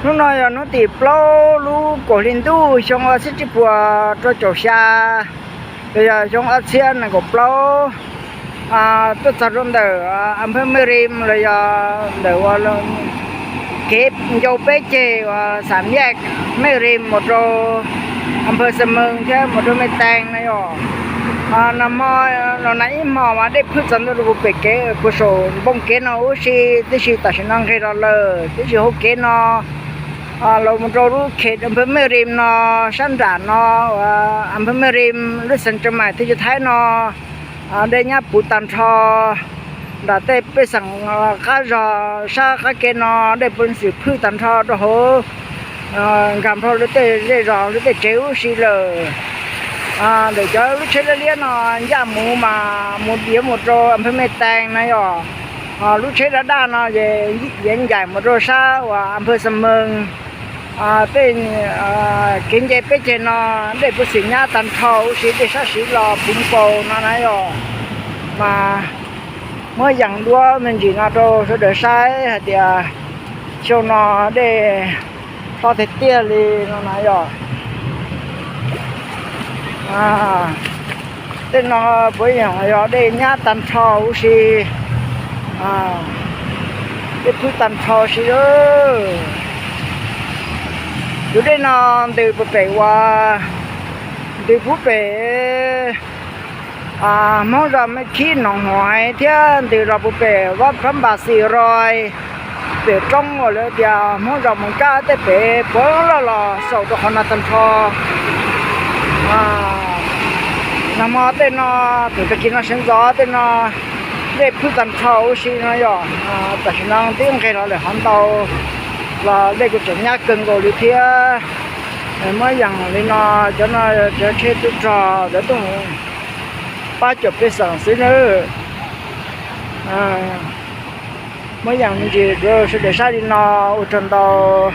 Hnub no yog hnub tim plaub lub kaum hli ntuj xyoo ob txhiab tsib puas rau caum xya, los yog xyoo ob txhiab nees nkaum plaub, tuaj txog rau ntawm a phawj Mej Rim los yog ntawm ua kev ncau peb ceg uas xam yaj Mej Rim mus rau a phawj Xab Meej thiab mus rau Mej Tees na yom. Nag hmo los nag ib hmo mas dej phwj txog ntua rau puag pem kev puag saum npoo kev no huv si, tiam sis tam sim no nqes los lawm, tiam sis hauv kev no los mus rau lub khem a phawj Mej Rim no, sab nram no uas a phawj Mej Rim lub xeev Tseem Maim teb chaws Thaib no, dej nyab puv tag nrho. Nram tej pej xeem qab zog sab qab kev no dej puav leej xwm phwj tag nrho rau hauv, nkag nplho lub tej zej zos lub tej tsev huv si lawm. Ntawm cov lub tsheb liab liab no ncaj mus mas mus yuav mus rau a phawj Mej Tees na yom. Lub tsheb daj daj no ces yuav ncaim mus rau sab uas a phawj Xab Meej. Tej kev nce peb ceg no dej puav xwm nyab tag nrho huv si, dej sab siv los puv npaum no na yom. Mas muab yees duab me ntsis no rau sawv daws saib hais tias xyoo no dej hlob tiag tiag li no na yom. Tej no puav leej yog dej nyab tag nrho huv si, dej phwj tag nrho si. Tus dej no ntws puag pem uas, ntws puag pem Hmoob zos Mej Khib Noom Huaiv thiab ntws zos puag pem Vaj Phab Npas Xis Roi, pem roob uas lawv tias Hmoob zos Moos Kab tej pem puav leej los xaus rau qhov no tag nrho. Nag hmo tej no, tus tag kis no sawv ntxov tej no dej phwj tag nrho huv si no yom. Tam sim no twb nqes los lawm hov ntau los dej kuj tseem nyab kawg nkaus li thiab. Muab yees li no, cov no cov tsheb tub rog lawv tuaj pab cov pej xeem xwb nawb. Muab yees me ntsis rau sawv daws saib li no, ua tsaug ntau.